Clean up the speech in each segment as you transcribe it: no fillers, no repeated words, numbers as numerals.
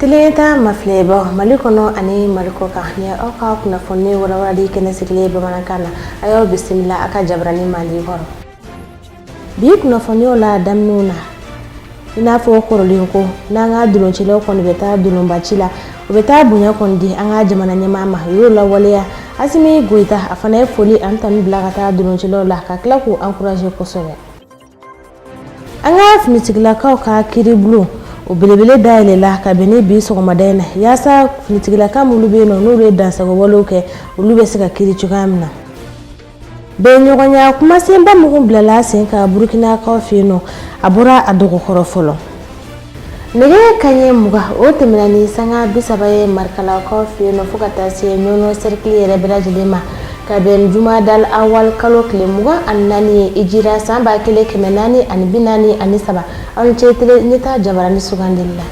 Teleɲɛta mafilɛbaw Mali kɔnɔ ani Mali kɔ kan, nin ye aw ka kunnafoni walawalali kɛnɛ sigilen bamanankan na. A y'aw bisimila a ka jabarani mandi kɔrɔ. Bi kunnafoniyaw la daminɛw na, i n'a fɔ kɔrɔlen ko n'an ka doloncilaw kɔni bɛ taa dolonbaci la, u bɛ taa bonya kɔni di an ka jamana ɲɛmaa ma. U y'o lawaleya. Asimi Goyita, a fana ye foli ani tanu bila ka taa doloncilaw la ka tila k'u encourager kosɛbɛ. An ka finitigilakaw ka kiiribulon o belebele dayɛlɛla ka bɛn ni bi sɔgɔmada in na, yaasa finitigilaka minnu bɛ yen nɔ, n'olu ye dansagowalew kɛ, olu bɛ se ka kiiri cogoya min na. Bɛnɲɔgɔnya kumasenba minnu bilala sen kan Burukinakaw fɛ yen nɔ, a bɔra a dɔgɔkɔrɔ fɔlɔ. Nɛgɛ kanɲɛ 20 o tɛmɛna ni sanga 30 ye Marikalakaw fɛ yen nɔ, fo ka taa se Ɲɔnɔ sɛrikili yɛrɛ bɛɛ lajɛlen ma, ka bɛn jumadal awal kalo tile 24 ye hijira san 1443. Aw ni ce tele ɲɛta jabarani sugandili la.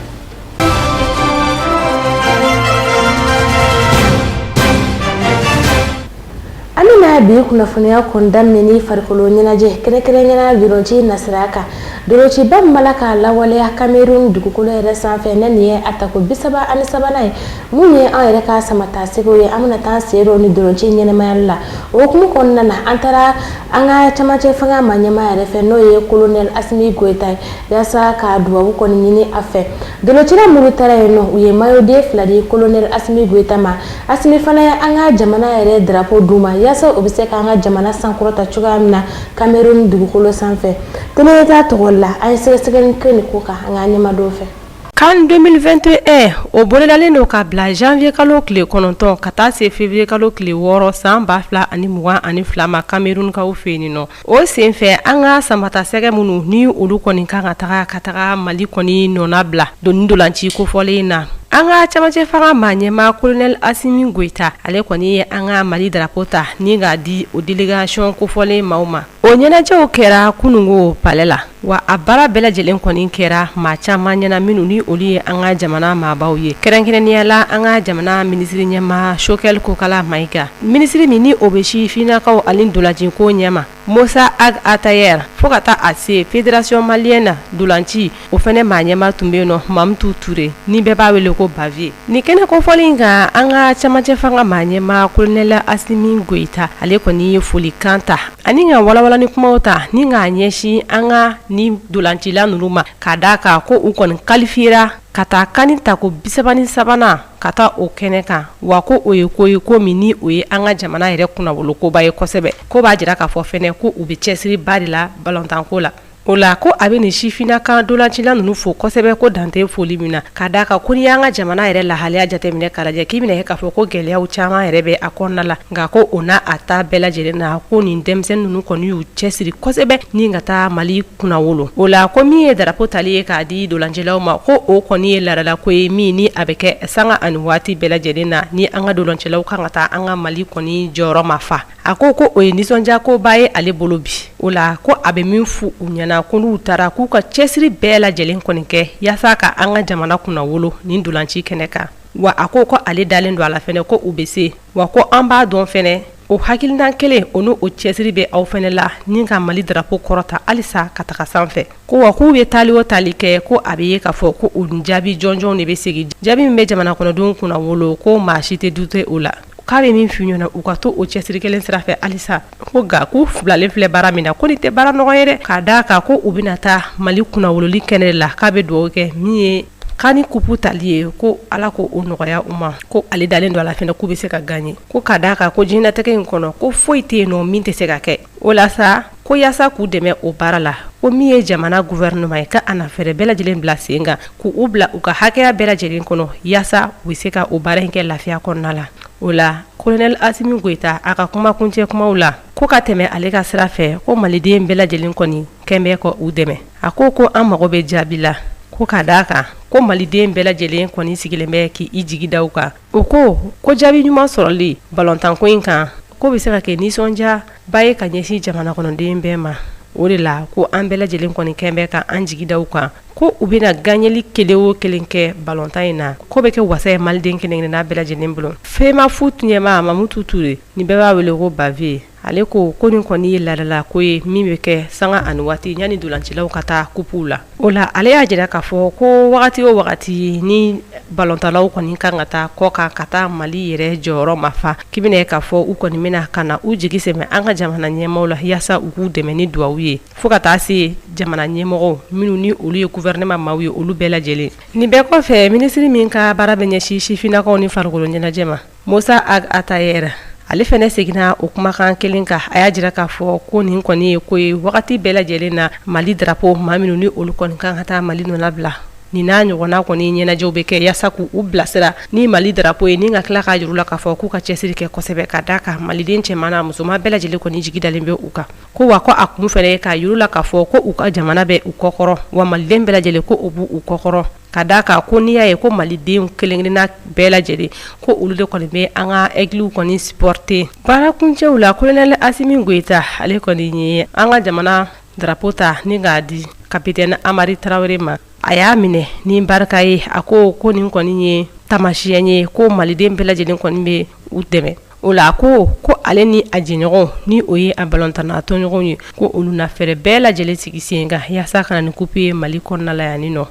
An bɛna bi kunnafoniya kɔni daminɛ ni farikolo ɲɛnajɛ, kɛrɛnkɛrɛnnenya dolonci nasira kan. Dolonciba min b'a la ka lawaleya Cameroun dugukolo yɛrɛ sanfɛ, ne nin ye a tako 33nan ye. Mun ye an yɛrɛ ka samatasɛgɛw ye, an bɛna taa sen don ni dolonci ɲɛnɛmayali la. O hukumu kɔnɔna na, an taara an ka camancɛ fanga maa ɲɛmaa yɛrɛ fɛ, n'o ye colonel Asimi Goyita ye, yaasa ka dubabu kɔni ɲini a fɛ. Doloncila minnu taara yen nɔ, u ye maillot den fila di colonel Asimi Goyita ma. Asimi fana ye an ka jamana yɛrɛ drapeau d'u ma, yaasa u bɛ se k'an ka jamana sankɔrɔta cogoya min na Cameroun dugukolo sanfɛ. Teleɲɛta tɔgɔ la, an ye sɛgɛsɛgɛli kɛ nin ko kan an ka ɲɛmadon fɛ. CAN 2021, o bolodalen don ka bila janvier kalo tile 9 ka taa se février kalo tile 6 san 2022 ma Camerounkaw fɛ yen nɔ. O senfɛ, an ka samatasɛgɛ minnu ni olu kɔni kan ka taga Mali kɔni nɔnabila doni dolanci kofɔlen in na, an ka camancɛ fanga maa ɲɛmaa colonel Asimi Goyita, ale kɔni ye an ka Mali drapeau ta ni k'a di o délégation kofɔlen maaw ma. O ɲɛnajɛw kɛra kununko palais la, wa a baara bɛɛ lajɛlen kɔni kɛra maa caman ɲɛna minnu ni olu ye an ka jamana maabaw ye, kɛrɛnkɛrɛnnenya la an ka jamana minisiri ɲɛmaa Choguel Kokalla Maïga, minisiri min ni o bɛ sifinnakaw ani dolanciko ɲɛma, Moussa Ag Attaher, fo ka taa a se fédération malienne dolanci, o fana maa ɲɛmaa tun bɛ yen nɔ, Mamutu Ture, ni bɛɛ b'a wele ko Bavieux. Ni kɛnɛ kofɔlen in kan, an ka camancɛ fanga maa ɲɛmaa colonel Asimi Goyita, ale kɔni ye folikan ta ani ka walawalani kumaw ta ni k'a ɲɛsin an ka ni dolancila ninnu ma, ka d'a kan ko u kɔni qualifiera ka taa CAN tako 33nan ka taa o kɛnɛ kan, wa ko o ye ko ye ko min ni o ye an ka jamana yɛrɛ kunnawolokoba ye kosɛbɛ. Ko b'a jira k'a fɔ fɛnɛ ko u bɛ cɛsiriba de la balontanko la. O la, ko a bɛ nin sifinnaka dolancila ninnu fo kosɛbɛ, ko dante foli min na, ka d'a kan ko n'i y'an ka jamana yɛrɛ lahalaya jateminɛ k'a lajɛ, k'i bɛna k'a fɔ ko gɛlɛyaw caman yɛrɛ bɛ a kɔnɔna la. Nka ko o n'a a ta bɛɛ lajɛlen na, ko nin denmisɛnnin ninnu kɔni y'u cɛsiri kosɛbɛ ni ka taa Mali kunnawolo. O la, ko min ye drapeau tali ye k'a di dolancilaw ma, ko o kɔni ye laadalako ye min ni a bɛ kɛ sanga ani waati bɛɛ lajɛlen na ni an ka dolancilaw kan ka taa an ka Mali kɔni jɔyɔrɔ ma fa. A ko ko o ye nisɔndiyakoba ye ale bolo bi. O la, ko a bɛ min f'u u ɲɛna, ko n'u taara, k'u ka cɛsiri bɛɛ lajɛlen kɔni kɛ yaasa ka an ka jamana kunnawolo nin dolanci kɛnɛ kan. Wa a ko ko ale dalen don a la fɛnɛ ko u bɛ se, wa ko an b'a dɔn fɛnɛ o hakilina kelen o n'o cɛsiri bɛ aw fɛnɛ la ni ka Mali drapeau kɔrɔta halisa ka taga sanfɛ. Ko wa k'u bɛ taali o taali kɛ, ko a bɛ ye k'a fɔ ko u jaabi jɔnjɔnw de bɛ segin, jaabi min bɛ jamana kɔnɔdenw kunnawolo, ko maa si tɛ douter o la. K'a bɛ min f'u ɲɛna, u ka to o cɛsiri kelen sira fɛ halisa. Ko nka k'u bilalen filɛ baara min na, ko nin tɛ baara nɔgɔ ye dɛ, k'a d'a kan ko u bɛna taa Mali kunnawololi kɛnɛ de la. K'a bɛ dugawu kɛ min ye CAN coupe tali ye, ko Ala ko o nɔgɔya u ma. Ko ale dalen don a la fɛnɛ k'u bɛ se ka gagner, ko ka d'a kan ko diɲɛlatigɛ in kɔnɔ, ko foyi tɛ yen nɔ min tɛ se ka kɛ. O la sa, ko yaasa k'u dɛmɛ o baara la, ko min ye jamana gouvernement ye, ka a na fɛɛrɛ bɛɛ lajɛlen bila sen kan k'u bila u ka hakɛya bɛɛ lajɛlen kɔnɔ, yaasa u bɛ se ka o baara in kɛ lafiya kɔnɔna la. O la, colonel Asimi Goyita, a ka kumakuncɛ kumaw la, ko ka tɛmɛ ale ka sira fɛ, ko maliden bɛɛ lajɛlen kɔni kɛn bɛ ka u dɛmɛ. A ko ko an mago bɛ jaabi la, ko ka d'a kan ko maliden bɛɛ lajɛlen kɔni sigilen bɛ k'i jigi da u kan. O ko ko jaabi ɲuman sɔrɔli balontanko in kan, ko bɛ se ka kɛ nisɔndiya ba ye ka ɲɛsin jamana kɔnɔden bɛɛ ma. O de la, ko an bɛɛ lajɛlen kɔni kɛn bɛ ka an jigi da u kan, ko u bɛna gagneli kelen o kelen kɛ balontan in na, ko bɛ kɛ wasa ye maliden kelen kelenna bɛɛ lajɛlen bolo. FEMAFOOT ɲɛmaa Mamutu Ture, ni bɛɛ b'a wele ko Bavieux, ale ko ko nin kɔni ye laadala ko ye min bɛ kɛ sanga ani waati yanni dolancilaw ka taa kupuw la. O la, ale y'a jira k'a fɔ ko wagati o wagati ni Balɔntalaw kɔni kan ka taa kɔ kan ka taa Mali yɛrɛ jɔyɔrɔ mafa k'i bɛna k'a fɔ u kɔni bɛna ka na u jigi sɛmɛ an ka jamana ɲɛmaaw la yaasa u k'u dɛmɛ ni dugawu ye fo ka taa se jamana ɲɛmɔgɔw minnu ni olu ye gouvernement maaw ye olu bɛɛ lajɛlen. Nin bɛɛ kɔfɛ minisiri min ka baara bɛ ɲɛsin sifinnakaw ni farikolo ɲɛnajɛ ma, Musa Ag Atayɛrɛ, ale fana seginna o kumakan kelen kan. A y'a jira k'a fɔ ko nin kɔni ye ko ye wagati bɛɛ lajɛlen na Mali drapeau maa minnu ni olu kɔni kan ka taa Mali nɔnabila nin n'a ɲɔgɔnna kɔni ɲɛnajɛw bɛ kɛ yaasa k'u bilasira ni Mali drapeau ye ni ka tila k'a jira u la k'a fɔ k'u ka cɛsiri kɛ kosɛbɛ ka d'a kan maliden cɛman n'a musoman bɛɛ lajɛlen kɔni jigi dalen bɛ u kan. Ko wa ko a kun fana ye k'a jira u la k'a fɔ ko u ka jamana bɛ u kɔkɔrɔ wa maliden bɛɛ lajɛlen ko u b'u kɔkɔrɔ ka d'a kan ko n'i y'a ye ko malidenw kelenkelenna bɛɛ lajɛlen ko olu de kɔni bɛ an ka aigles kɔni supporter. Baara kuncɛw la colonel Asimi Goyita ale kɔni ye an ka jamana drapeau ta ni k'a di capitaine Amari Tarawele ma. A y'a minɛ ni barika ye, a ko ko nin kɔni ye taamasiyɛn ye ko maliden bɛɛ lajɛlen kɔni bɛ u dɛmɛ. O la a ko ko ale ni a jɛɲɔgɔnw ni o ye a balontanna tɔɲɔgɔnw ye ko olu na fɛɛrɛ bɛɛ lajɛlen sigi sen kan yaasa ka na ni kupu ye Mali kɔnɔna la yan nɔ.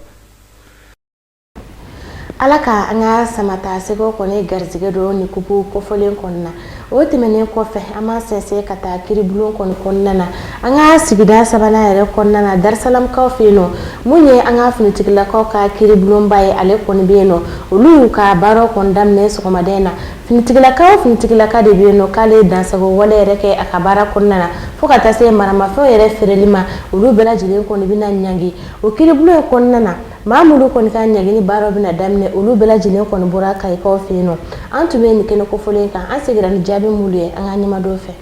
Ala ka an ka Samata Sɛgɛw kɔni garijɛgɛ don ni kupu kofɔlen kɔni na. O tɛmɛnen kɔfɛ, an b'an sɛnsɛn ka taa kiribulon kɔni kɔnɔna na, an ka sigida sabanan yɛrɛ kɔnɔna na, Darusalamkaw fɛ yen nɔ. Mun ye an ka finitigilakaw ka kiribulonba ye, ale kɔni bɛ yen nɔ. Olu y'u ka baaraw kɔni daminɛ sɔgɔmada in na. Finitigilaka o finitigilaka de bɛ yen nɔ k'ale ye dansago wale yɛrɛ kɛ a ka baara kɔnɔna na fo ka taa se maramafɛnw yɛrɛ feereli ma, olu bɛɛ lajɛlen kɔni bɛna ɲangi o kiribulon in kɔnɔna na. Maa minnu kɔni ka ɲangini baaraw bɛna daminɛ, olu bɛɛ lajɛlen kɔni bɔra Kayikaw fɛ yen nɔ. An tun bɛ nin kɛnɛ kofɔlen kan, an seginna ni jaabi minnu ye an ka ɲɛmadon fɛ.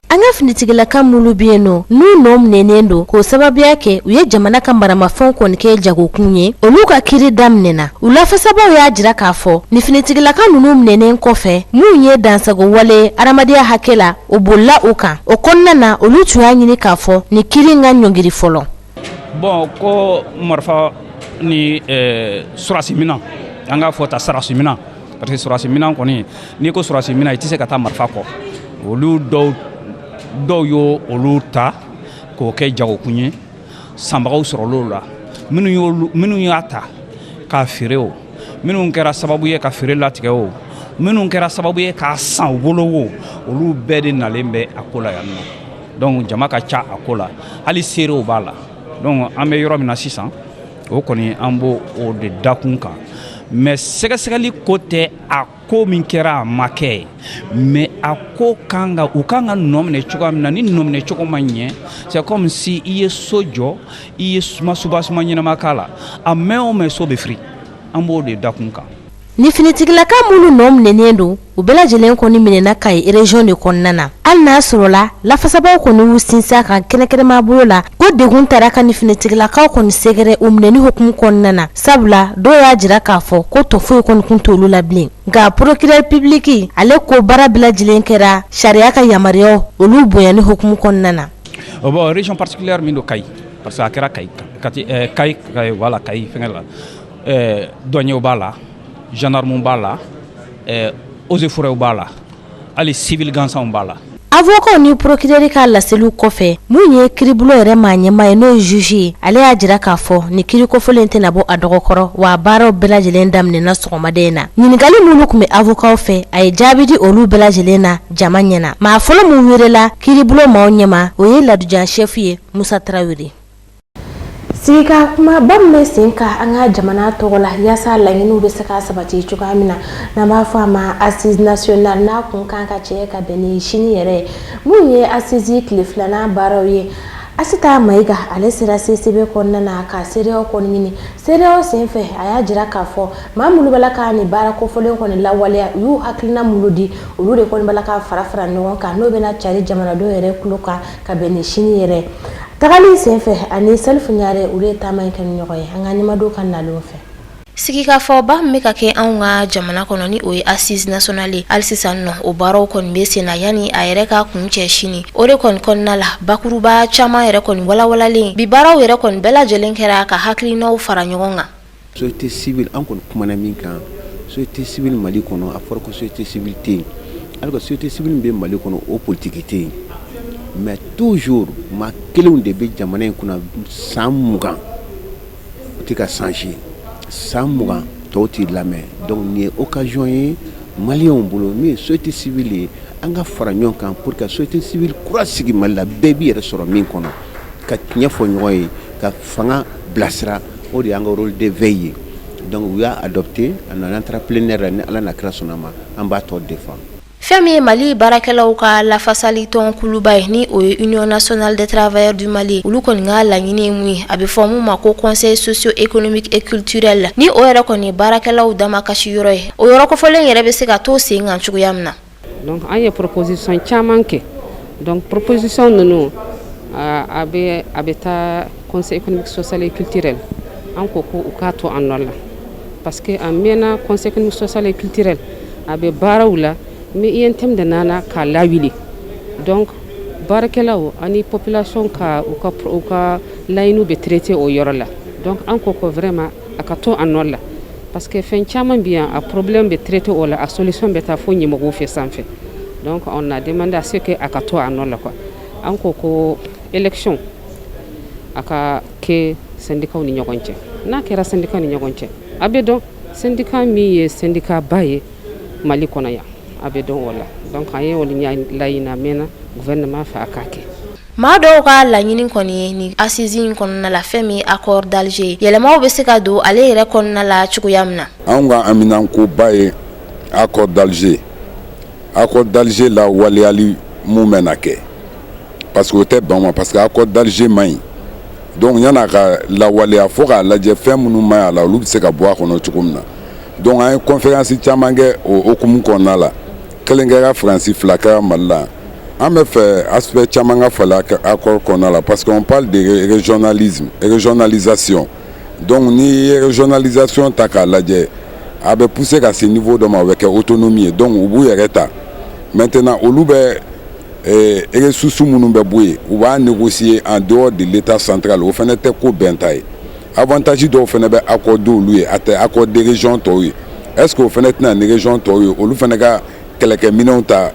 An ka finitigilaka minnu bɛ yen nɔ n'u nɔ minɛnen don k'o sababuya kɛ u ye jamana ka maramafɛnw kɔni kɛ jagokun ye, olu ka kiri daminɛna. U lafasabaaw y'a jira k'a fɔ ni finitigilaka ninnu minɛnen kɔfɛ, minnu ye dansago wale hadamadenya hakɛ la, o bolila u kan. O kɔnɔna na, olu tun y'a ɲini k'a fɔ ni kiri in ka ɲɔngiri fɔlɔ. Bon, ko marifa ni sɔrɔdasi minɛn, an k'a fɔ ta sɔrɔdasi minɛn, parce que sɔrɔdasi minɛn kɔni, n'i ko sɔrɔdasi minɛn, i tɛ se ka taa marifa kɔ. Olu dɔw dɔw y'o olu ta k'o kɛ jagokun ye, sanbagaw sɔrɔl'o la. Minnu y'a ta k'a feere, o minnu kɛra sababu ye ka feere latigɛ, o minnu kɛra sababu ye k'a san u bolo, o olu bɛɛ de nalen bɛ a ko la yan nɔ. Donc jama ka ca a ko la, hali seerew b'a la. Donc an bɛ yɔrɔ min na sisan, o kɔni an b'o o de dakun kan. Mais sɛgɛsɛgɛli ko tɛ, a ko min kɛra a ma kɛ, mais a ko kan ka u kan ka nɔ minɛ cogoya min na, ni nɔ minɛ cogo ma ɲɛ, c'est comme si i ye so jɔ, i ye ma soubassement ɲɛnama k'a la, a mɛn o mɛn, so bɛ firi. An b'o de dakun kan. Ni finitigilaka minnu nɔ minɛnen don, u bɛɛ lajɛlen kɔni minɛna Kayi région de kɔnɔna na. Hali n'a sɔrɔla lafasabaaw kɔni y'u sinsin a kan kɛnɛkɛnɛma bolo la ko degun taara ka ni finitigilakaw kɔni sɛgɛrɛ u minɛni hukumu kɔnɔna na, sabula dɔw y'a jira k'a fɔ ko tɔ foyi kɔni kun t'olu la bilen. Nka procureur public ale ko baara bɛɛ lajɛlen kɛra sariya ka yamaruyaw olu bonyani hukumu kɔnɔna na. Bon, région particulière min don Kayi, parce que a kɛra Kayi, Kati, Kayi, voilà, Kayi fɛngɛ la, douaniers b'a la, gendarmes b'a la, eaux et forêts b'a la, hali civil gansanw b'a la. Avocat ni procureur ka laseliw kɔfɛ, mun ye kiiribulon yɛrɛ maa ɲɛmaa ye, n'o ye juge ye, ale y'a jira k'a fɔ ni kiiri kofɔlen tɛna bɔ a dɔgɔkɔrɔ, wa baaraw bɛɛ lajɛlen daminɛna sɔgɔmada in na. Ɲininkali minnu tun bɛ avocat fɛ, a ye jaabi di olu bɛɛ lajɛlen na jama ɲɛna. Maa fɔlɔ min welela kiiribulon maaw ɲɛma, o ye ladujan chef ye, Musa Tarawele. Sigika kumaba min bɛ sen kan an ka jamana tɔgɔ la yaasa laɲiniw bɛ se ka sabati cogoya min na, n'an b'a fɔ a ma assise nationale, n'a kun kan ka cɛ ka bɛn ni sini yɛrɛ ye. Mun ye assise tile filanan baaraw ye, Asita Mayiga ale sera CCB kɔnɔna na ka seereyaw kɔni ɲini. Seereyaw senfɛ, a y'a jira k'a fɔ maa minnu b'a la ka nin baara kofɔlen kɔni lawaleya, u y'u hakilina minnu di, olu de kɔni b'a la ka fara fara ɲɔgɔn kan, n'o bɛna cari jamanadenw yɛrɛ tulo kan ka bɛn ni sini yɛrɛ tagali senfɛ. Ani Salifu Ɲare, olu ye taama in kɛ ni ɲɔgɔn ye an ka ɲɛmadon ka nalenw fɛ. Sigikafɔba min bɛ ka kɛ anw ka jamana kɔnɔ, ni o ye assise nationale ye, hali sisan nɔ o baaraw kɔni bɛ sen na yanni a yɛrɛ ka kuncɛ sini. O de kɔni kɔnɔna la, bakuruba caman yɛrɛ kɔni walawalalen bi, baaraw yɛrɛ kɔni bɛɛ lajɛlen kɛra ka hakilinaw fara ɲɔgɔn kan. Société civile, an kɔni kumana min kan, société civile Mali kɔnɔ, a fɔra ko société civile tɛ yen, alors que société civile min bɛ Mali kɔnɔ, o politique tɛ yen, mais toujours maa kelenw de bɛ jamana in kunna. San 20, o tɛ ka changer. San 20. Tɔw t'i lamɛn. Donc nin ye occasion ye maliyɛnw bolo, min ye société civile ye, an ka fara ɲɔgɔn kan pour que société civile kura sigi Mali la, bɛɛ b'i yɛrɛ sɔrɔ min kɔnɔ, ka tiɲɛ fɔ ɲɔgɔn ye, ka fanga bilasira. O de y'an ka rôle de veille ye. Donc u y'a adopté, a nana, an taara plénière la. Ni Ala n'a kira sɔnna ma, an b'a tɔ défend. Fɛn min ye Mali baarakɛlaw ka lafasali tɔn kuluba ye, ni o ye Union nationale des travailleurs du Mali, olu kɔni ka laɲini ye mun ye? A bɛ fɔ mun ma ko Conseil socio économique et culturel, ni o yɛrɛ kɔni ye baarakɛlaw damakasi yɔrɔ ye, o yɔrɔ kofɔlen yɛrɛ bɛ se ka to sen kan cogoya min na. Donc an ye proposition caman kɛ. Donc proposition ninnu, a bɛ taa Conseil économique, social et culturel. An ko ko u k'a to a nɔ la, parce que a mɛnna. Conseil économique, social et culturel, a bɛ baaraw la, mais UNTM de nana k'a lawuli. Donc baarakɛlaw ani population ka u ka laɲiniw bɛ traité o yɔrɔ la. Donc an ko ko vraiment a ka to a nɔ la, parce que fɛn caman bɛ yan, a problème bɛ traité o la, a solution bɛ taa fo ɲɛmɔgɔw fɛ sanfɛ. Donc on a demandé à ce que a ka to a nɔ la quoi. An ko ko élection a ka kɛ syndicat ni ɲɔgɔn cɛ. N'a kɛra syndicat ni ɲɔgɔn cɛ, a bɛ dɔn syndicat min ye syndicat ba ye Mali kɔnɔ yan, a bɛ dɔn o la. Donc an ye o laɲini, a mɛnna gouvernement fɛ, a k'a kɛ. Maa dɔw ka laɲini kɔni ye ni assise in kɔnɔna la, fɛn min accord d'Alger, yɛlɛmaw bɛ se ka don ale yɛrɛ kɔnɔna la cogoya min na. Anw ka haminankoba ye accord d'Alger, accord d'Alger la waleyali mun bɛ na kɛ, parce que o tɛ bɛn o ma, parce que accord d'Alger man ɲi. Donc yan'a ka lawaleya, fo k'a lajɛ fɛn minnu man ɲi a la, olu bɛ se ka bɔ a kɔnɔ cogo min na. Donc an ye conférence caman kɛ o hokumu kɔnɔna la. Kelen kɛra Faransi, fila kɛra Mali la. An bɛ fɛ aspect caman ka falen accord kɔnɔna la, parce qu'on parle de régionalisme, régionalisation. Donc n'i ye régionalisation ta k'a lajɛ, a bɛ pousser ka se niveau dɔ ma, o bɛ kɛ autonomie ye. Donc u b'u yɛrɛ ta. Maintenant, olu bɛ ressources minnu bɛ bɔ yen, u b'a négocier en dehors de l'état central. O fana tɛ ko bɛnta ye. Avantage dɔw fana bɛ accorder olu ye, a tɛ accorder région tɔw ye. Est ce que o fana tɛna ni région tɔw ye, olu fana ka kɛlɛkɛminɛnw ta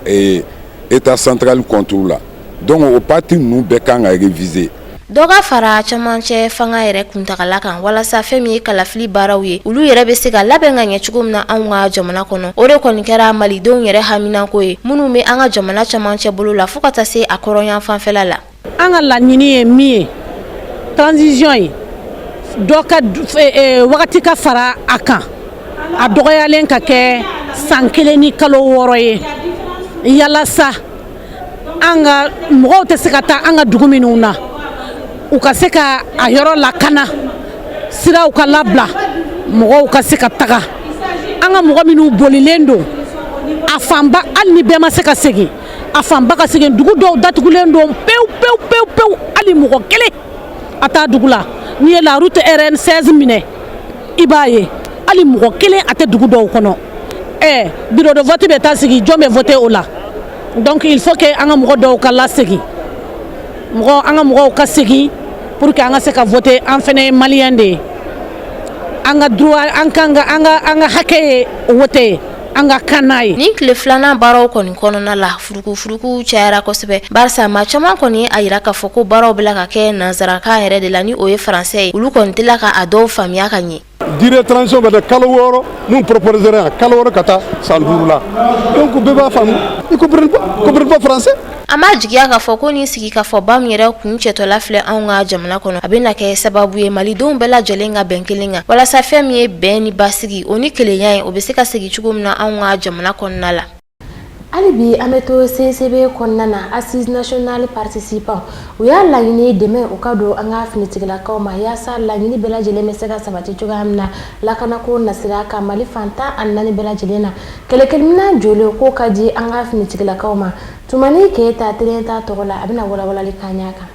état central contre la? Donc o partie ninnu bɛɛ kan ka réviser. Dɔ ka fara camancɛ fanga yɛrɛ kuntagala kan, walasa fɛn min ye kalafili baaraw ye, olu yɛrɛ bɛ se ka labɛn ka ɲɛ cogo min na anw ka jamana kɔnɔ. O de kɔni kɛra malidenw yɛrɛ haminanko ye, minnu bɛ an ka jamana camancɛ bolo la fo ka taa se a kɔrɔyan fanfɛla la. An ka laɲini ye min ye, transition ye, dɔ ka wagati ka fara a kan, a dɔgɔyalen ka kɛ san 1 ni kalo 6 ye, yalasa an ka mɔgɔw tɛ se ka taa an ka dugu minnu na, u ka se ka a yɔrɔ lakana, siraw ka labila, mɔgɔw ka se ka taga. An ka mɔgɔ minnu bolilen don, a fanba, hali ni bɛɛ ma se ka segin, a fanba ka segin. Dugu dɔw datugulen don pewu pewu pewu pewu, hali mɔgɔ kelen a taa dugu la. N'i ye la route RN 16 minɛ, i b'a ye hali mɔgɔ kelen a tɛ dugu dɔw kɔnɔ. Ɛ, bureau de vote bɛ taa sigi, jɔn bɛ voter o la? Donc il faut que an ka mɔgɔ dɔw ka lasegin, mɔgɔ, an ka mɔgɔw ka segin pour que an ka se ka voter. An fana ye maliyɛn de ye, an ka droit, an kan ka an ka hakɛ ye vote ye, an ka kan n'a ye. Nin tile filanan baaraw kɔni kɔnɔna la, furukufuruku cayara kosɛbɛ, barisa maa caman kɔni a yira k'a fɔ ko baaraw bɛ ka kɛ nansarakan yɛrɛ de la, ni o ye faransɛ ye. Olu kɔni tɛla ka a dɔw faamuya ka ɲɛ. Durée transition bɛ kɛ kalo 6 mun proposé yan, kalo 6 ka taa san 5 la. Donc bɛɛ b'a faamu, ils comprennent pas français. An b'a jigiya k'a fɔ ko nin sigikafɔba min yɛrɛ kun cɛtɔla filɛ anw ka jamana kɔnɔ, a bɛna kɛ sababu ye malidenw bɛɛ lajɛlen ka bɛn kelen kan, walasa fɛn min ye bɛn ni basigi, o ni kelenya ye, o bɛ se ka segin cogo min na anw ka jamana kɔnɔna la. Hali bi an bɛ to CICB kɔnɔna na. Assise nationale participant, u y'a laɲini dɛmɛ u ka don an ka finitigilakaw ma, yaasa laɲini bɛɛ lajɛlen bɛ se ka sabati cogoya min na, lakanako nasira ka Mali fan 14 bɛɛ lajɛlen na. Kɛlɛkɛminɛn jɔlen ko ka di an ka finitigilakaw ma. Tumani Keyita Tereta tɔgɔ la, a bɛna walawalali k'an ɲɛ kan.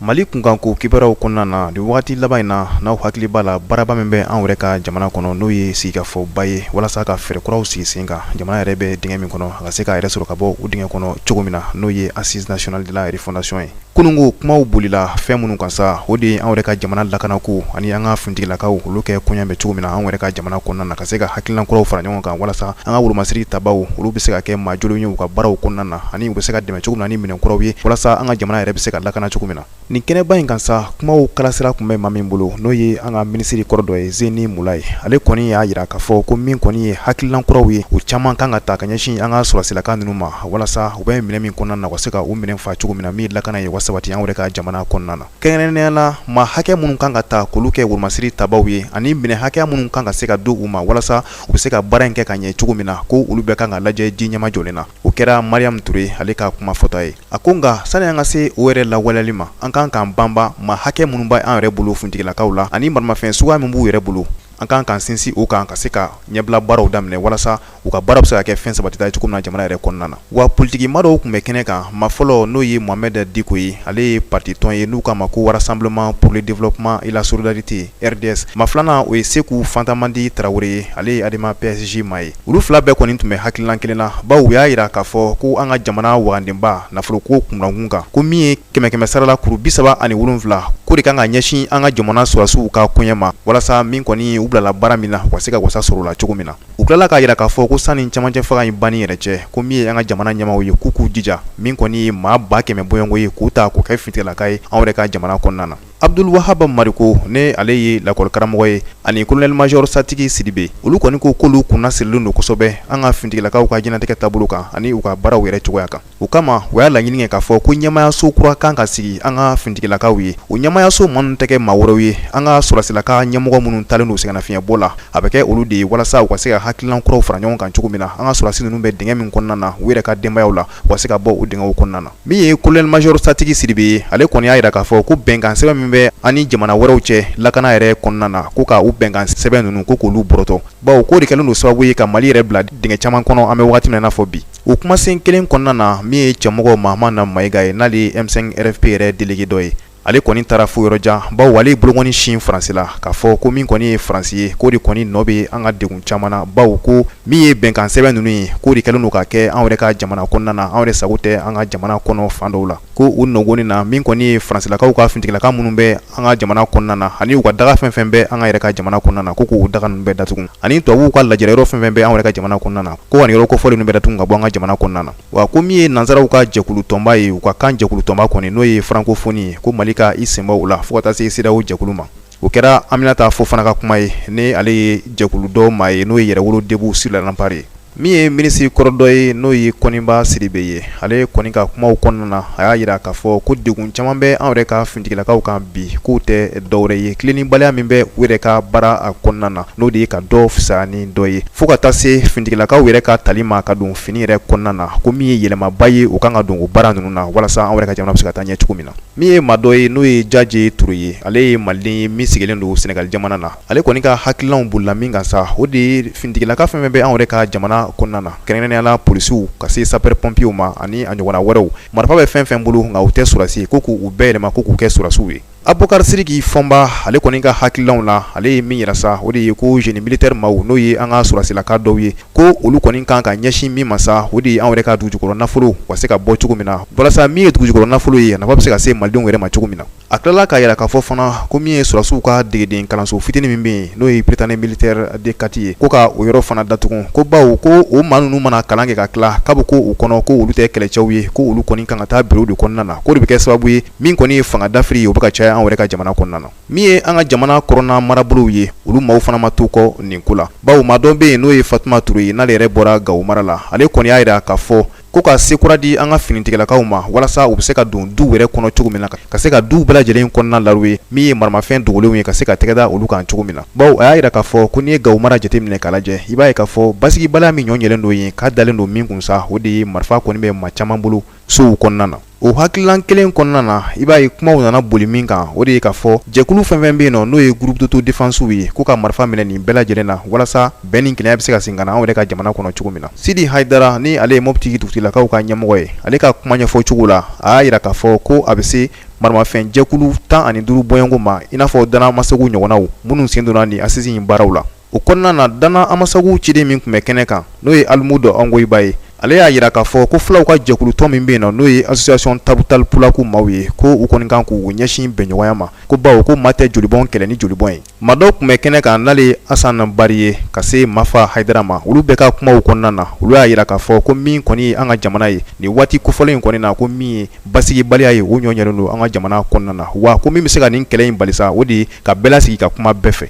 Mali kunkanko kibaruyaw kɔnɔna na, nin wagati laban in na, n'aw hakili b'a la, baaraba min bɛ anw yɛrɛ ka jamana kɔnɔ, n'o ye sigikafɔba ye walasa ka fɛɛrɛ kuraw sigi sen kan, jamana yɛrɛ bɛ dingɛ min kɔnɔ, a ka se k'a yɛrɛ sɔrɔ ka bɔ o dingɛ kɔnɔ cogo min na, n'o ye Assise nationale de la refondation ye. Kununko kumaw bolila fɛn minnu kan sa, o de ye anw yɛrɛ ka jamana lakanako ani an ka finitigilakaw, olu kɛ koɲɛ bɛ cogo min na anw yɛrɛ ka jamana kɔnɔna na, ka se ka hakilina kuraw fara ɲɔgɔn kan, walasa an ka wolomasiri tabaw, olu bɛ se ka kɛ maa jolenw ye u ka baaraw kɔnɔna na, ani u bɛ se ka dɛmɛ cogo min na ni minɛn kuraw ye, walasa an ka jamana yɛrɛ bɛ se ka lakana cogo min na. Nin kɛnɛba in kan sa, kumaw kalasira tun bɛ maa min bolo, n'o ye an ka minisiri kɔrɔ dɔ ye, Zeni Mulayi. Ale kɔni y'a jira k'a fɔ ko min kɔni ye hakilinan kuraw ye, o caman kan ka ta ka ɲɛsin an ka sɔrɔdasilaka ninnu ma, walasa u bɛ minɛn min kɔnɔna na, u ka se ka u minɛn fa cogo min na, min ye lakana ye, o ka sabati an yɛrɛ ka jamana kɔnɔna na. Kɛrɛnkɛrɛnnenya la, maa hakɛ minnu kan ka ta k'olu kɛ wolomasiri tabaw ye, ani minɛn hakɛya minnu kan ka se ka di u ma walasa u bɛ se ka baara in kɛ ka ɲɛ cogo min na, ko olu bɛɛ kan ka lajɛ ji ɲɛmajɔlen na. O kɛra Mariam Ture ale ka kuma fɔta ye. A ko nka sani an ka se o yɛrɛ lawaleyali ma, an kan k'an banba maa hakɛ minnu bɛ an yɛrɛ bolo finitigilakaw la ani maramafɛn suguya min b'u yɛrɛ bolo, an kan k'an sinsin o kan ka se ka ɲɛbila baaraw daminɛ walasa u ka baara bɛ se ka kɛ fɛn sabatita ye cogo min na jamana yɛrɛ kɔnɔna na. Wa politikima dɔw tun bɛ kɛnɛ kan, maa fɔlɔ n'o ye Mohamed Diko ye, ale ye parti tɔn ye n'u k'a ma ko Rassemblement pour le développement et la solidarité RDS. Maa filanan o ye Seku Fantamadi Tarawele ye, ale ye Adema PSG maa ye. Olu fila bɛɛ kɔni tun bɛ hakilinan kelen na, bawo u y'a jira k'a fɔ ko an ka jamana wagandenba nafoloko kunnankun kan, ko min ye kɛmɛ sara la kuru 37, k'o de kan ka ɲɛsin an ka jamana sɔrɔdasiw ka koɲɛ ma, walasa min kɔni u bilala baara min na, u ka se ka wasa sɔrɔ o la cogo min na. U tilala k'a jira k'a fɔ ko sani cɛmancɛ fanga in banni yɛrɛ cɛ, ko min ye an ka jamana ɲɛmaaw ye, k'u k'u jija min kɔni ye maa 100,000 bɔɲɔgɔnko ye, k'u ta k'o kɛ finitigilaka ye anw yɛrɛ ka jamana kɔnɔna na. Abdul Wahab Mariko, ni ale ye lakɔlikaramɔgɔ ye, ani colonel major Satigi Sidibe, olu kɔni ko k'olu kunna sirilen don kosɛbɛ an ka finitigilakaw ka diɲɛnatigɛ taabolo kan ani u ka baaraw yɛrɛ cogoya kan. O kama u y'a laɲini kɛ k'a fɔ ko ɲɛmaayaso kura kan ka sigi an ka finitigilakaw ye. O ɲɛmaayaso maa ninnu tɛ kɛ maa wɛrɛw ye, an ka sɔrɔdasilaka ɲɛmɔgɔ minnu taalen don sɛgɛnnafiɲɛbɔ la, a bɛ kɛ olu de ye walasa u ka se ka hakilinan kuraw fara ɲɔgɔn kan cogo min na, an ka sɔrɔdasi ninnu bɛ dingɛ min kɔnɔna na u yɛrɛ ka denbayaw la, u ka se ka bɔ o dingɛw kɔnɔna na. Min ye colonel major Satigi Sidibe ye, ale kɔni y'a jira k'a fɔ ko bɛnkan sɛbɛn min bɛ an ni jamana wɛrɛw cɛ lakana yɛrɛ kɔnɔna na, ko ka u bɛnkan sɛbɛn ninnu ko k'olu bɔrɔtɔ, bawo k'o de kɛlen don sababu ye ka Mali yɛrɛ bila dingɛ caman kɔnɔ an bɛ waati min na i n'a fɔ bi. O kumasen kelen kɔnɔna na, min ye cɛmɔgɔ Mahamana Mayiga ye, n'ale ye M5 RFP yɛrɛ délégué dɔ ye, ale kɔni taara fo yɔrɔ jan, bawo ale ye bolokɔni sin Faransi la k'a fɔ ko min kɔni ye Faransi ye, k'o de kɔni nɔ bɛ an ka degun caman na, bawo ko min ye bɛnkan sɛbɛn ninnu ye, k'o de kɛlen don ka kɛ anw yɛrɛ ka jamana kɔnɔna na, anw yɛrɛ sago tɛ an ka jamana kɔnɔ fan dɔw la. Ko u nɔgɔni na, min kɔni ye Faransilakaw ka finitigilaka minnu bɛ an ka jamana kɔnɔna na ani u ka daga fɛn fɛn bɛ an ka yɛrɛ ka jamana kɔnɔna na, ko k'u daga ninnu bɛɛ datugu, ani tubabuw ka lajɛrɛ yɔrɔ fɛn fɛn bɛ anw yɛrɛ ka jamana kɔnɔna na, ko ka nin yɔrɔ kofɔlen ninnu bɛɛ datugu ka bɔ an ka jamana kɔnɔna na. Wa ko min ye nansaraw ka jɛkulu tɔnba ye, u ka kan jɛkulu tɔnba kɔni, n'o ye francophonie ye, ko Mali ka i senbɔ o la fo ka taa se CEDEAO jɛkulu ma. O kɛra Aminata Fofana ka kuma ye, ni ale ye jɛkulu dɔ maa ye, n'o ye Yɛrɛwolo Debout sur les Remparts ye. Min ye minisiri kɔrɔ dɔ ye, n'o ye Kɔniba Sidibe ye, ale kɔni ka kumaw kɔnɔna na, a y'a jira k'a fɔ ko degun caman bɛ anw yɛrɛ ka finitigilakaw kan bi, k'o tɛ dɔwɛrɛ ye tilennibaliya min bɛ u yɛrɛ ka baara kɔnɔna na, n'o de ye ka dɔ fisaya ni dɔ ye, fo ka taa se finitigilakaw yɛrɛ ka tali ma ka don fini yɛrɛ kɔnɔna na, ko min ye yɛlɛmaba ye, o kan ka don o baara ninnu na walasa anw yɛrɛ ka jamana bɛ se ka taa ɲɛ cogo min na. Min ye maa dɔ ye, n'o ye Jaje Ture ye, ale ye maliden ye min sigilen don Senegali jamana na. Ale kɔni ka hakililanw bolila min kan sa, o de ye finitigilaka fɛn fɛn bɛ anw yɛrɛ ka jamana kɔnɔna na, kɛrɛnkɛrɛnnenya la polisiw, ka se sapeur pompiers ma ani a ɲɔgɔnna wɛrɛw, marifa bɛ fɛn fɛn bolo nka u tɛ sɔrɔdasi ye, ko k'u bɛɛ yɛlɛma ko k'u kɛ sɔrɔdasiw ye. Abubakar Sidiki Fɔnba, ale kɔni ka hakililanw na, ale ye min yira sa, o de ye ko génie militaire maaw, n'o ye an ka sɔrɔdasilaka dɔw ye, ko olu kɔni kan ka ɲɛsin min ma sa, o de ye anw yɛrɛ ka dugujukɔrɔ nafolo ka se ka bɔ cogo min na, walasa min ye dugujukɔrɔ nafolo ye, a nafa bɛ se ka se malidenw yɛrɛ ma cogo min na. A tilala k'a yira k'a fɔ fana ko min ye sɔrɔdasiw ka degeden kalanso fitinin min bɛ yen, n'o ye Prytanée militaire de Kati ye, ko ka o yɔrɔ fana datugu, ko bawo ko o maa ninnu mana kalan kɛ ka tila, k'a bɛ ko u kɔnɔ ko olu tɛ kɛlɛcɛw ye, ko olu kɔni kan ka taa bureau de kɔnɔna na, k'o de bɛ kɛ sababu ye min kɔni ye fanga dafiri ye, o bɛ ka caya anw yɛrɛ ka jamana kɔnɔna na. Min ye an ka jamana kɔrɔnna marabolow ye, olu maaw fana ma to kɔ nin ko la, bawo maa dɔ bɛ yen, n'o ye Fatuma Ture ye, n'ale yɛrɛ bɔra Gawo mara la. Ale kɔni y'a jira k'a fɔ ko ka se kura di an ka finitigilakaw ma walasa u bɛ se ka don duw yɛrɛ kɔnɔ cogo min na, ka se ka duw bɛɛ lajɛlen kɔnɔna laruwe, min ye maramafɛn dogolenw ye, ka se ka tɛgɛ da olu kan cogo min na. Bawo a y'a jira k'a fɔ ko n'i ye Gawo mara jateminɛ k'a lajɛ, i b'a ye k'a fɔ basigibaliya min ɲɔ ɲɛlen don yen, k'a dalen don min kun sa, o de ye marifa kɔni bɛ maa caman bolo sow kɔnɔna na. O hakililan kelen kɔnɔna na, i b'a ye kumaw nana boli min kan, o de ye k'a fɔ jɛkulu fɛn fɛn bɛ yen nɔ, n'o ye groupe d'autodéfense ye, ko ka marifa minɛ nin bɛɛ lajɛlen na walasa bɛn ni kelenya bɛ se ka segin ka na anw yɛrɛ ka jamana kɔnɔ cogo min na. Sidi Hayidara, ni ale ye Mopti dugutigilakaw ka ɲɛmɔgɔ ye, ale ka kuma ɲɛfɔ cogo la, a y'a jira k'a fɔ ko a bɛ se maramafɛn jɛkulu 15 bɔɲɔgɔnko ma, i n'a fɔ Dana Masegu ɲɔgɔnnaw minnu sen donna nin assise in baaraw la. O kɔnɔna na, Dana Amasagu ciden min tun bɛ kɛnɛ kan, n'o ye Alimudu Angoyiba ye, ale y'a jira k'a fɔ ko fulaw ka jɛkulutɔn min bɛ yen nɔ, n'o ye association Tabutal Pulaku maaw ye, ko u kɔni kan k'u ɲɛsin bɛnɲɔgɔnya ma, ko bawo ko maa tɛ jolibɔn kɛlɛ ni jolibɔn ye. Maa dɔw tun bɛ kɛnɛ kan, n'ale ye Asan Bari ye, ka se Mafa Hayidara ma, olu bɛɛ ka kumaw kɔnɔna na, olu y'a jira k'a fɔ ko min kɔni ye an ka jamana ye nin waati kofɔlen in kɔni na, ko min ye basigibaliya ye, o ɲɔ ɲɛnen don an ka jamana kɔnɔna na, wa ko min bɛ se ka nin kɛlɛ in bali sa, o de ye ka bɛɛ lasigi ka kuma bɛɛ fɛ.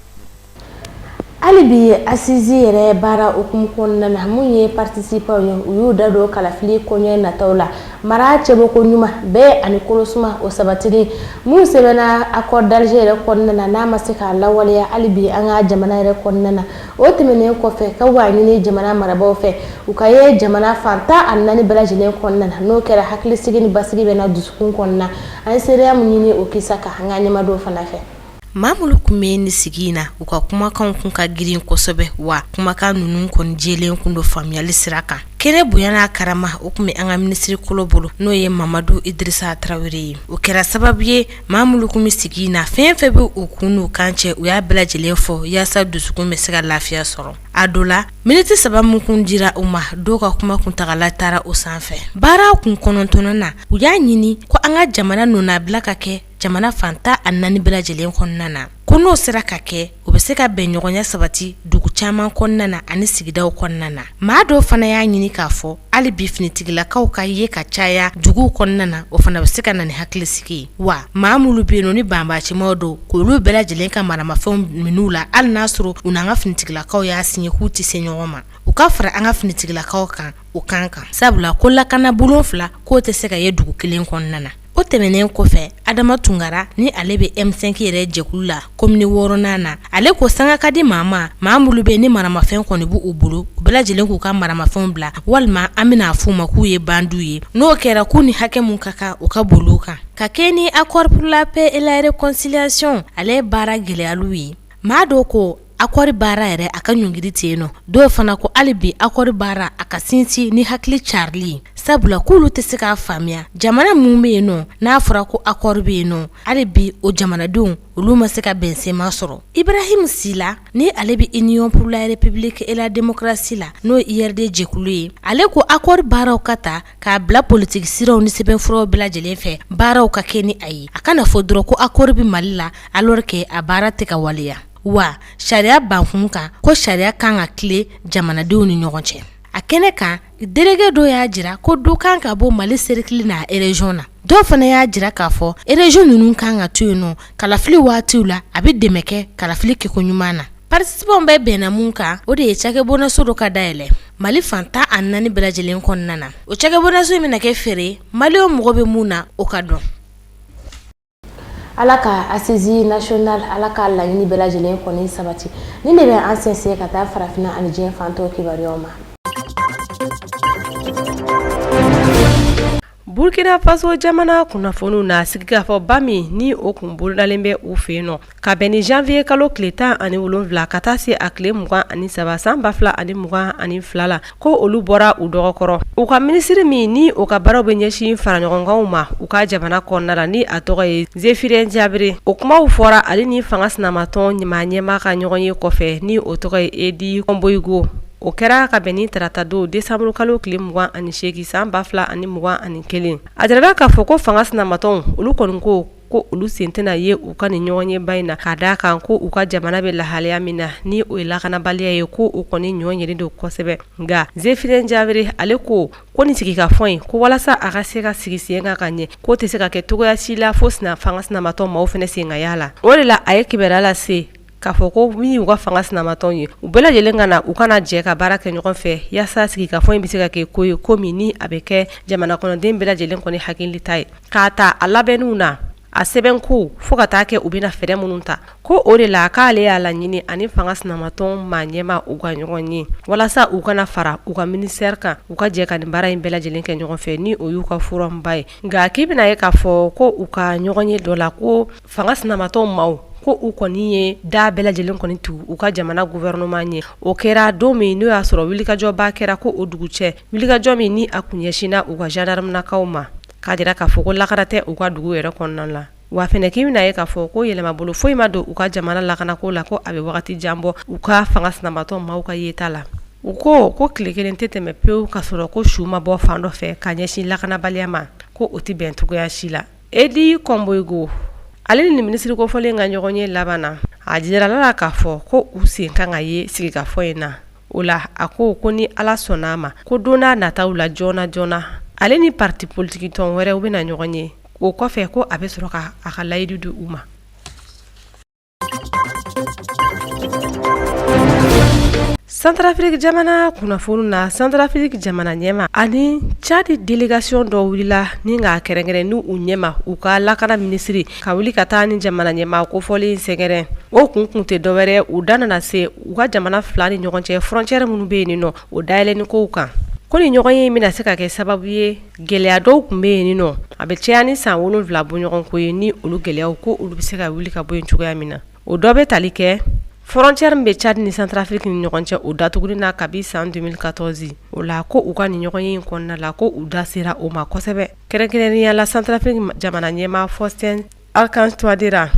Hali bi assises yɛrɛ baara hukumu kɔnɔna na, mun ye participants ye, u y'u da don kalafili koɲɛ nataw la, mara cɛbɔko ɲuman bɛɛ ani kolosuma o sabatili mun sɛbɛnna accord d'Alger yɛrɛ kɔnɔna na, n'a ma se k'a lawaleya hali bi an ka jamana yɛrɛ kɔnɔna na. O tɛmɛnen kɔfɛ, ka b'a ɲini jamana marabaaw fɛ, u ka ye jamana fan 14 bɛɛ lajɛlen kɔnɔna na, n'o kɛra hakilisigi ni basigi bɛ na dusukun kɔnɔna. An ye seereya min ɲini o kisa kan an ka ɲɛmadon fana fɛ. Maa minnu tun bɛ nin sigi in na, u ka kumakanw kun ka girin kosɛbɛ, wa kumakan ninnu kɔni jɛlen kun don faamuyali sira kan. Kɛnɛ bonya n'a karama, o tun bɛ an ka minisiri kolo bolo, n'o ye Mamadu Idirisa Tarawele ye. O kɛra sababu ye, maa minnu tun bɛ sigi in na, fɛn fɛn bɛ u kun n'u kan cɛ, u y'a bɛɛ lajɛlen fɔ yaasa dusukun bɛ se ka lafiya sɔrɔ. A dɔ la, miniti 3 min kun dira u ma, dɔw ka kuma kuntagala taara o sanfɛ. Baara kun 9nan na, u y'a ɲini ko an ka jamana nɔnabila ka kɛ jamana fan 14 bɛɛ lajɛlen kɔnɔna na, ko n'o sera ka kɛ, o bɛ se ka bɛnɲɔgɔnya sabati dugu caman kɔnɔna na ani sigidaw kɔnɔna na. Maa dɔw fana y'a ɲini k'a fɔ hali bi finitigilakaw ka ye ka caya duguw kɔnɔna na, o fana bɛ se ka na ni hakilisigi ye. Wa maa minnu bɛ yen nɔ ni banbaancimaw don, k'olu bɛɛ lajɛlen ka maramafɛnw minɛ u la, hali n'a sɔrɔ u n'an ka finitigilakaw y'a signé k'u tɛ se ɲɔgɔn ma, u ka fara an ka finitigilakaw kan o kan kan, sabula ko lakana bulon fila k'o tɛ se ka ye dugu kelen kɔnɔna na. O tɛmɛnen kɔfɛ, Adama Tunkara, ni ale bɛ M5 yɛrɛ jɛkulu la komini 6nan na, ale ko sanga ka di maa ma, maa minnu bɛ ni maramafɛn kɔni b'u bolo, u bɛɛ lajɛlen k'u ka maramafɛnw bila, walima an bɛna a f'u ma k'u ye bandiw ye. N'o kɛra, k'u ni hakɛ min ka kan, u ka boli u kan. Ka kɛ ni accord pour la paix et la réconciliation ale baara gɛlɛyaliw ye, maa dɔw ko accord baara yɛrɛ a ka ɲɔngiri ten yen nɔ. Dɔw fana ko hali bi accord baara a ka sinsin ni hakili carili ye, sabula k'olu tɛ se k'a faamuya jamana min bɛ yen nɔ, n'a fɔra ko accord bɛ yen nɔ, hali bi o jamanadenw olu ma se ka bɛnsenma sɔrɔ. Ibrahim Sila, ni ale bɛ Union pour la République et la démocratie la, n'o ye URD jɛkulu ye, ale ko accord baaraw ka ta k'a bila politiki siraw ni sɛbɛnfuraw bɛɛ lajɛlen fɛ, baaraw ka kɛ ni a ye. A kana fɔ dɔrɔn ko accord bɛ Mali la alors que a baara tɛ ka waleya. Wa sariya bankun kan, ko sariya kan ka tilen jamanadenw ni ɲɔgɔn cɛ. A kɛnɛ kan, délégué dɔw y'a jira ko dɔ kan ka bɔ Mali cercle n'a région na. Dɔw fana y'a jira k'a fɔ région ninnu kan ka to yen nɔ kalafili waatiw la, a bɛ dɛmɛ kɛ kalafili kɛko ɲuman na. Participants bɛɛ bɛnna mun kan, o de ye cakɛbonnaso dɔ ka dayɛlɛ Mali fan 14 bɛɛ lajɛlen kɔnɔna na. O cakɛbonnaso in bɛna kɛ feere maliyɛnw mago bɛ mun na, o ka dɔn. Ala ka assise nationale, Ala ka laɲini bɛɛ lajɛlen kɔni sabati. Nin de bɛ an sɛnsɛn ka taa farafinna ani diɲɛ fantɔw kibaruyaw ma. Burkina Faso jamana kunnafoniw na, sigikafɔba min ni o kun bolodalen bɛ u fɛ yen nɔ ka bɛn ni janvier kalo tile 17 ka taa se a tile 23 san 2022 la, ko olu bɔra u dɔgɔkɔrɔ. U ka minisiri min ni o ka baaraw bɛ ɲɛsin faraɲɔgɔnkanw ma u ka jamana kɔnɔna la, ni a tɔgɔ ye Zéphirin Diabré, o kumaw fɔra ale ni fanga sinamatɔn maa ɲɛmaa ka ɲɔgɔn ye kɔfɛ, ni o tɔgɔ ye Eddie Komboigo. O kɛra ka bɛn ni tarata don décembre kalo tile 28 san 2021. A jirala k'a fɔ ko fanga sinamatɔnw olu kɔni ko ko olu sen tɛna ye u ka nin ɲɔgɔnyeba in na, ka d'a kan ko u ka jamana bɛ lahalaya min na, ni o ye lakanabaliya ye, ko o kɔni ɲɔ ɲɛnen don kosɛbɛ. Nka Zéphirin Diabré ale ko ko nin sigikafɔ in, ko walasa a ka se ka sigi sen kan ka ɲɛ, k'o tɛ se ka kɛ cogoya si la fo fanga sinamatɔn maaw fana sen ka y'a la. O de la a ye kibaruya lase k'a fɔ ko min y'u ka fanga sinamatɔnw ye, u bɛɛ lajɛlen ka na, u ka na jɛ ka baara kɛ ɲɔgɔn fɛ yaasa sigikafɔ in bɛ se ka kɛ ko ye, ko min ni a bɛ kɛ jamana kɔnɔden bɛɛ lajɛlen kɔni hakilita ye, k'a ta a labɛnniw na, a sɛbɛnko, fo ka taa kɛ u bɛna fɛɛrɛ minnu ta. Ko o de la k'ale y'a laɲini ani fanga sinamatɔn maa ɲɛmaa u ka ɲɔgɔn ye walasa u ka na fara u ka ministère kan, u ka jɛ ka nin baara in bɛɛ lajɛlen kɛ ɲɔgɔn fɛ, ni o y'u ka forumba ye. Nka k'i bɛna ye k'a fɔ ko u ka ɲɔgɔn ye dɔ la, ko fanga sinamatɔn maaw ko u kɔni ye da bɛɛ lajɛlen kɔni tugu u ka jamana gouvernement ɲɛ. O kɛra don min n'o y'a sɔrɔ wulikajɔba kɛra, ko o dugu cɛ wulikajɔ min ni a kun ɲɛsinna u ka gendarmenakaw ma, k'a jira k'a fɔ ko lakana tɛ u ka dugu yɛrɛ kɔnɔna la. Wa fɛnɛ k'i bɛna ye k'a fɔ ko yɛlɛmabolo foyi ma don u ka jamana lakanako la, ko a bɛ wagati jan bɔ u ka fanga sinamatɔ maaw ka yeta la. U ko ko tile kelen tɛ tɛmɛ pewu ka sɔrɔ ko su ma bɔ fan dɔ fɛ ka ɲɛsin lakanabaliya ma, ko o tɛ bɛn cogoya si la. Edi Kɔnboyiko ale ni minisiri kofɔlen ka ɲɔgɔn ye laban na, a jirala la k'a fɔ ko u sen kan ka ye sigikafɔ in na. O la a ko ko ni Ala sɔnna a ma, ko don n'a nataw la joona joona, ale ni parti politique tɔn wɛrɛw bɛna ɲɔgɔn ye. O kɔfɛ ko a bɛ sɔrɔ ka a ka layidu di u ma. Santarafiriki jamana kunnafoni na, Santarafiriki jamana ɲɛmaa ani Cadi délégation dɔ wulila ni k'a kɛrɛnkɛrɛn ni u ɲɛma u ka lakana minisiri ka wuli ka taa ni jamana ɲɛmaa kofɔlen sɛgɛrɛ. O kun tun tɛ dɔwɛrɛ, u da nana se u ka jamana fila ni ɲɔgɔn cɛ frontière minnu bɛ yen nɔ, o dayɛlɛnni kow kan. Ko ni ɲɔgɔn ye bɛna se ka kɛ sababu ye gɛlɛya dɔw tun bɛ yen nɔ, a bɛ caya ni san 7 bɔɲɔgɔnko ye, ni olu gɛlɛyaw ko olu bɛ se ka wuli ka bɔ yen cogoya min na. O dɔ bɛ tali kɛ frontière min bɛ Tchad ni Centrafrique ni ɲɔgɔn cɛ, o datuguli na kabi san 2014. O la ko u ka nin ɲɔgɔn ye in kɔnɔna la, ko u da sera o ma kosɛbɛ, kɛrɛnkɛrɛnnenya la Centrafrique jamana ɲɛmaa Faustin Archange Touadéra,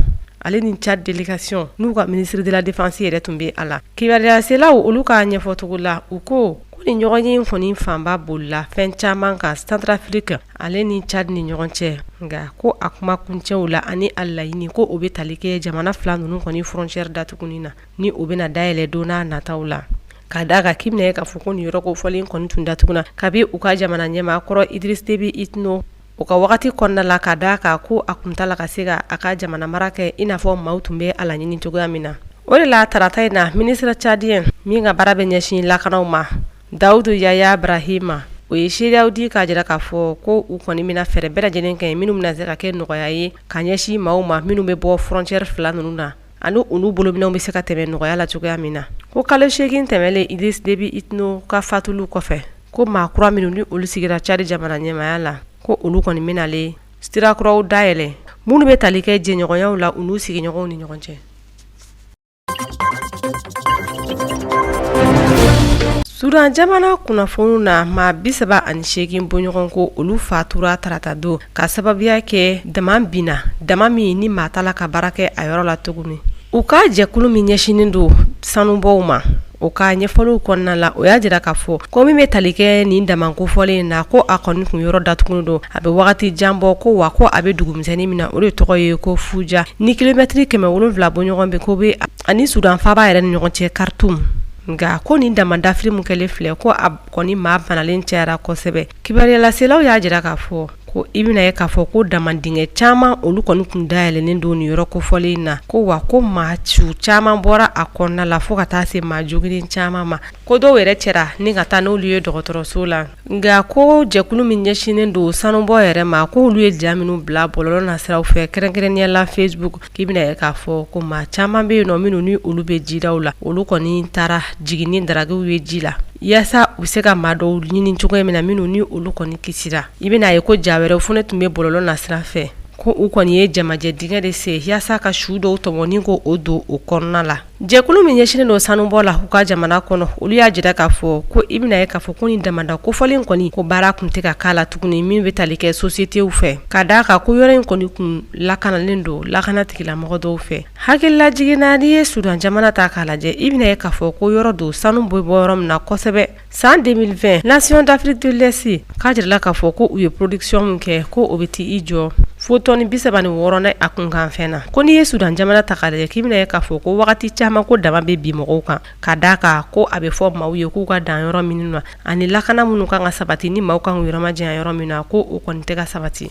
ale ni Tchad délégation n'u ka ministre de la défense yɛrɛ tun bɛ a la. Kibaruyaselaw olu ka ɲɛfɔcogo la, u ko ko nin ɲɔgɔn ye in kɔni fanba bolila fɛn caman kan Centrafrique ale ni Tchad ni ɲɔgɔn cɛ, nka ko a kuma kuncɛw la ani a laɲini ko o bɛ tali kɛ jamana fila ninnu kɔni frontière datuguni na, ni o bɛna dayɛlɛ don n'a nataw la. Ka d'a kan k'i bɛna ye k'a fɔ ko nin yɔrɔ kofɔlen kɔni tun datuguna kabi u ka jamana ɲɛmaa kɔrɔ Idriss Déby Itno o ka wagati kɔnɔna la, ka d'a kan ko a kun t'a la ka se ka a ka jamana mara kɛ i n'a fɔ maaw tun bɛ a laɲini cogoya min na. O de la tarata in na, ministre tchadien min ka baara bɛ ɲɛsin lakanaw ma, Dawudu Yaya Brahima, o ye seereyaw di k'a jira k'a fɔ ko u kɔni bɛna fɛɛrɛ bɛɛ lajɛlen kɛ minnu bɛna se ka kɛ nɔgɔya ye ka ɲɛsin maaw ma minnu bɛ bɔ frontière fila ninnu na, ani olu bolominɛnw bɛ se ka tɛmɛ nɔgɔya la cogoya min na. Ko kalo 8 tɛmɛlen Idriss Déby Itno ka fatuli kɔfɛ, ko maa kura minnu ni olu sigira Tchad jamana ɲɛmaaya la, ko olu kɔni bɛna le sira kuraw dayɛlɛ minnu bɛ tali kɛ jɛɲɔgɔnyaw la u n'u sigiɲɔgɔnw ni ɲɔgɔn cɛ. Sudan jamana kunnafoniw na, maa 38 bɔɲɔgɔnko olu fatura tarata don ka sababuya kɛ dama binna, dama min ni maa t'a la ka baara kɛ a yɔrɔ la tuguni. U ka jɛkulu min ɲɛsinnen don sanubɔw ma, o ka ɲɛfɔliw kɔnɔna la, o y'a jira k'a fɔ ko min bɛ tali kɛ nin dama kofɔlen in na, ko a kɔni kun yɔrɔ datugunen don a bɛ wagati jan bɔ, ko wa ko a bɛ dugumisɛnnin min na, o de tɔgɔ ye ko Fuja, ni kilomɛtiri 700 bɔɲɔgɔn bɛ ko bɛ ani Sudan faaba yɛrɛ ni ɲɔgɔn cɛ Khartoum. Nka ko nin dama dafiri min kɛlen filɛ, ko a kɔni maa banalen cayara kosɛbɛ. Kibaruyalaselaw y'a jira k'a fɔ ko i bɛna ye k'a fɔ ko dama dingɛ caman olu kɔni kun dayɛlɛnnen don nin yɔrɔ kofɔlen in na, ko wa ko maa su caman bɔra a kɔnɔna la fo ka taa se maa joginnen caman ma, ko dɔw yɛrɛ cɛra ni ka taa n'olu ye dɔgɔtɔrɔso la. Nka ko jɛkulu min ɲɛsinnen don sanubɔ yɛrɛ ma, ko olu ye ja minnu bila bɔlɔlɔ nasiraw fɛ, kɛrɛnkɛrɛnnenya la Facebook, k'i bɛna ye k'a fɔ ko maa caman bɛ yen nɔ minnu ni olu bɛ jidaw la, olu kɔni taara jigin ni darakiw ye ji la yaasa u bɛ se ka maa dɔw ɲini cogo min na minnu ni olu kɔni kisira. I bɛna ye ko ja wɛrɛw fana tun bɛ bɔlɔlɔ nasira fɛ, ko u kɔni ye jamajɛ dingɛ de sen yaasa ka su dɔw tɔmɔ ni ko o don o kɔnɔna la. Jɛkulu min ɲɛsinnen don sanubɔ la u ka jamana kɔnɔ, olu y'a jira k'a fɔ ko i bɛna ye k'a fɔ ko nin damada kofɔlen kɔni, ko baara tun tɛ ka k'a la tuguni min bɛ tali kɛ sosiyetew fɛ, ka d'a kan ko yɔrɔ in kɔni kun lakanalen don lakana tigilamɔgɔ dɔw fɛ. Hakililajigin na, n'i ye Sudan jamana ta k'a lajɛ, i bɛna ye k'a fɔ ko yɔrɔ don sanu bɛ bɔ yɔrɔ min na kosɛbɛ. San 2020, Nation d'Afrique de l'Est k'a jirala k'a fɔ ko u ye production min kɛ, ko o bɛ t'i jɔ fo tɔni 36 na a kunkanfɛn na. Ko n'i ye Sudan jamana ta k'a lajɛ, k'i bɛna ye k'a fɔ ko wagati caman ko dama bɛ bin mɔgɔw kan, ka d'a kan ko a bɛ fɔ maaw ye k'u ka dan yɔrɔ minnu na ani lakana minnu kan ka sabati ni maaw kan k'u yɔrɔ majanya yɔrɔ min na, ko o kɔni tɛ ka sabati.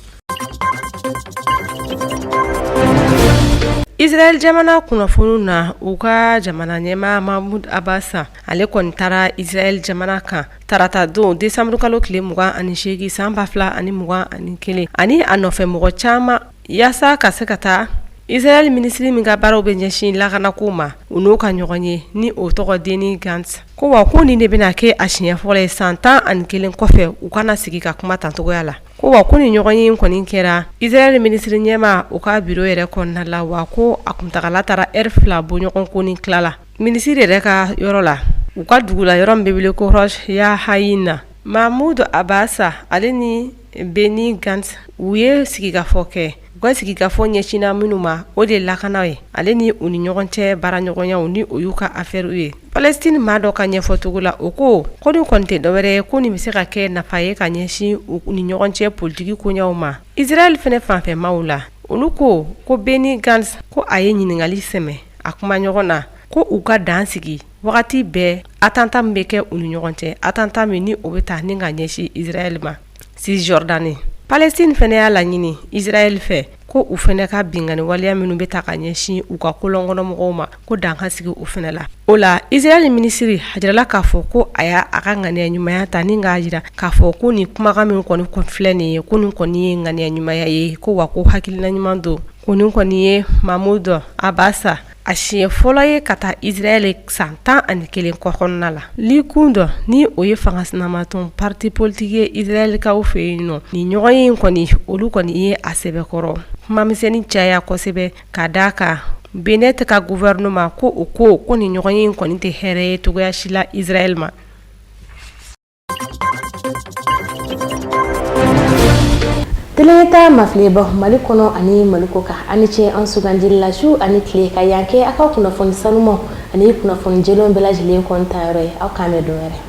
Israël jamana kunnafoniw na, u ka jamana ɲɛmaa Mahmoud Abbas, ale kɔni taara Israël jamana kan tarata don décembre kalo tile 28 san 2021, ani a nɔfɛ mɔgɔ caman, yaasa ka se ka taa Israël minisiri min ka baaraw bɛ ɲɛsin lakanako ma, u n'o ka ɲɔgɔn ye, ni o tɔgɔ Benny Gantz. Ko wa ko nin de bɛna kɛ a siɲɛ fɔlɔ ye san 11 kɔfɛ u kana sigi ka kuma tancogoya la. Ko wa ko nin ɲɔgɔn ye kɔni kɛra Israël minisiri ɲɛmaa o ka biro yɛrɛ kɔnɔna la, wa ko a kuntagala taara heure 2 bɔɲɔgɔn ko ni tila la minisiri yɛrɛ ka yɔrɔ la, u ka dugu la yɔrɔ min bɛ wele ko Rosh HaAyin na. Mahmoud Abbas ale ni Benny Gantz u ye sigikafɔ kɛ. U ka sigikafɔ ɲɛsinna minnu ma, o de ye lakana ye, ale ni u ni ɲɔgɔn cɛ baaraɲɔgɔnyaw ni o y'u ka affaires ye. Palestine maa dɔ ka ɲɛfɔcogo la, o ko ko nin kɔni tɛ dɔwɛrɛ ye, ko nin bɛ se ka kɛ nafa ye ka ɲɛsin u ni ɲɔgɔn cɛ politiki koɲɛw ma. Israël fɛnɛ fanfɛmaw la, olu ko ko Benny Gantz ko a ye ɲininkali sɛmɛ a kumaɲɔgɔn na ko u ka dan sigi wagati bɛɛ attentat min bɛ kɛ u ni ɲɔgɔn cɛ, attentat min ni o bɛ taa ni ka ɲɛsin Israël ma Cisjordanie. Palestine fɛnɛ y'a laɲini Israël fɛ ko u fɛnɛ ka binkanni waleya minnu bɛ ta ka ɲɛsin u ka kɔlɔnkɔnɔmɔgɔw ma, ko dan ka sigi o fɛnɛ la. O la, Israël minisiri a jirala k'a fɔ ko a y'a a ka ŋaniya ɲumanya ta ni k'a jira k'a fɔ ko nin kumakan min kɔni filɛ nin ye, ko nin kɔni ye ŋaniya ɲumanya ye, ko wa ko hakilina ɲuman don. Ko nin kɔni ye Mahmoud Abbas a siɲɛ fɔlɔ ye ka taa Israël san 11 kɔnɔna la. Likud ni o ye fanga sinamatɔn parti politique ye Israɛlkaw fɛ yen nɔ, nin ɲɔgɔnye in kɔni, olu kɔni ye a sɛbɛkɔrɔ kumamisɛnnin caya kosɛbɛ ka d'a kan Bennett ka gouvernement ko o ko nin ɲɔgɔnye in kɔni tɛ hɛrɛ ye cogoya si la Israël ma. Teleta mafilɛbaw Mali kɔnɔ ani Mali kɔkan, a ni ce an sugandili la su ani tile ka yan kɛ aw ka kunnafoni sanumaw ani kunnafoni jɛlenw bɛɛ lajɛlen kɔni ta yɔrɔ ye. Aw k'an bɛn don wɛrɛ.